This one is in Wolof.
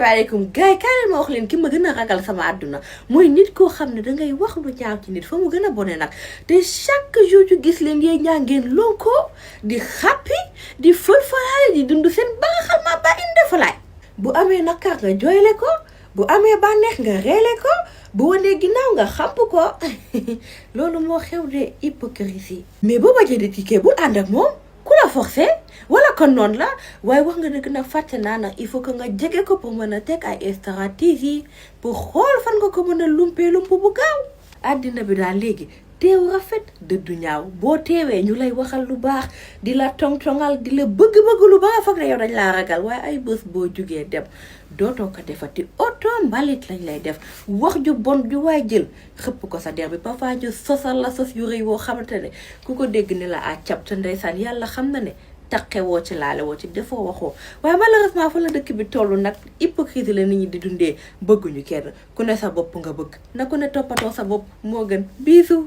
asalaamaaleykum gars yi kaay ma wax leen ki ma gën a ragal sama àdduna mooy nit koo xam ne dangay wax lu ñaaw ci nit fa mu gën a bone nag te chaque jour ñu gis leen yéen ñaa ngeen lonko di xàppi di fël-fëlaale di dund seen baaxal ma ba inde falaay bu amee naqar nga jooyle ko bu amee bànneex nga reele ko bu wanee ginnaaw nga xamp ko loolu moo xew de hypocrisie mais boo bajee di tikkee bul ànd ak moom ku la forcé wala kon noonu la waaye wax nga dëgg nag fàtte naa nag il faut que nga jege ko pour mën a teg ay stratégie pour xool fan nga ko mën a lumpee lump bu gaaw àddina bi daal léegi teew rafet dëddu ñaaw boo teewee ñu lay waxal lu baax di la tong-tongal di la bëgg-bëgg lu baax foog ne yow dañ laa ragal waaye ay bés boo jugee dem dootoo ko defati oto mbalit lañ lay def wax ju bon ju waay jël xëpp ko sa der bi parfois ñu sosal la sos yu rëy woo xamante ne ku ko dégg ne la cab te ndeysaan yàlla xam na ne taqe woo ci laale woo ci defoo waxoo waaye malheureusement fa la dëkk bi toll nag hypocrisie la nit ñi di dundee bëgguñu kenn ku ne sa bopp nga bëgg na ku ne toppatoo sa bopp moo gën bisous